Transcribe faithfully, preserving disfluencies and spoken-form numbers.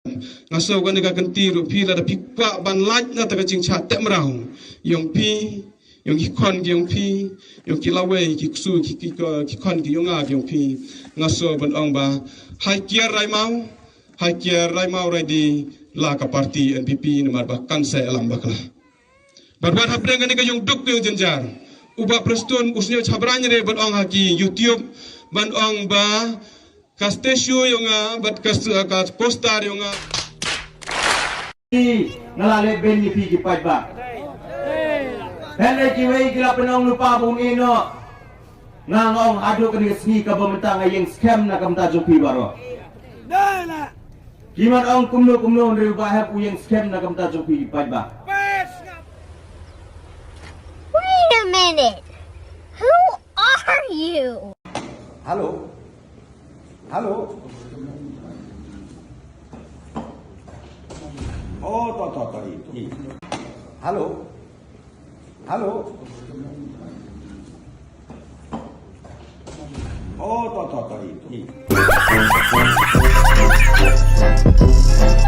Nga sngew kane ka kynti ruh phi lada phi kwah ban lait na kata ka jingshah tep mraw ïong phi, ïong ki khon ki ïong phi, ïong ki lawei ki ksu ki, ki, ki khon ki ïong nga ki ïong phi. Nga sngew ban ong ba hai kiar rai maw, hai kiar rai maw rai di la ka parti N P P namar ba kan sa ïalam bakla. Bad wat hapdeng kane ka ïong duk ka ïong jynjar, u Bah Prestone u sniew chaphrang re ban ong ha ki YouTube ban ong ba ka statue ïong nga bad ka st-, ka poster ïong nga. Nga la leh beiñ ïa phi ki paidbah. Hynrei kiwei ki la pynong lypa ba un ïeh noh. Nga ong haduh kane ka sngi kaba mynta nga ïeng skhem na ka bynta jong phi baroh. Ki mat ong kumno kumno, hynrei u Bah Hep u ïeng skhem na ka bynta jong phi ki paidbah. Wait a minute. Who are you? Hello. Hello. Oh, to, to, to, i, i. Hello. Hello. Oh, to, to, to, i, i.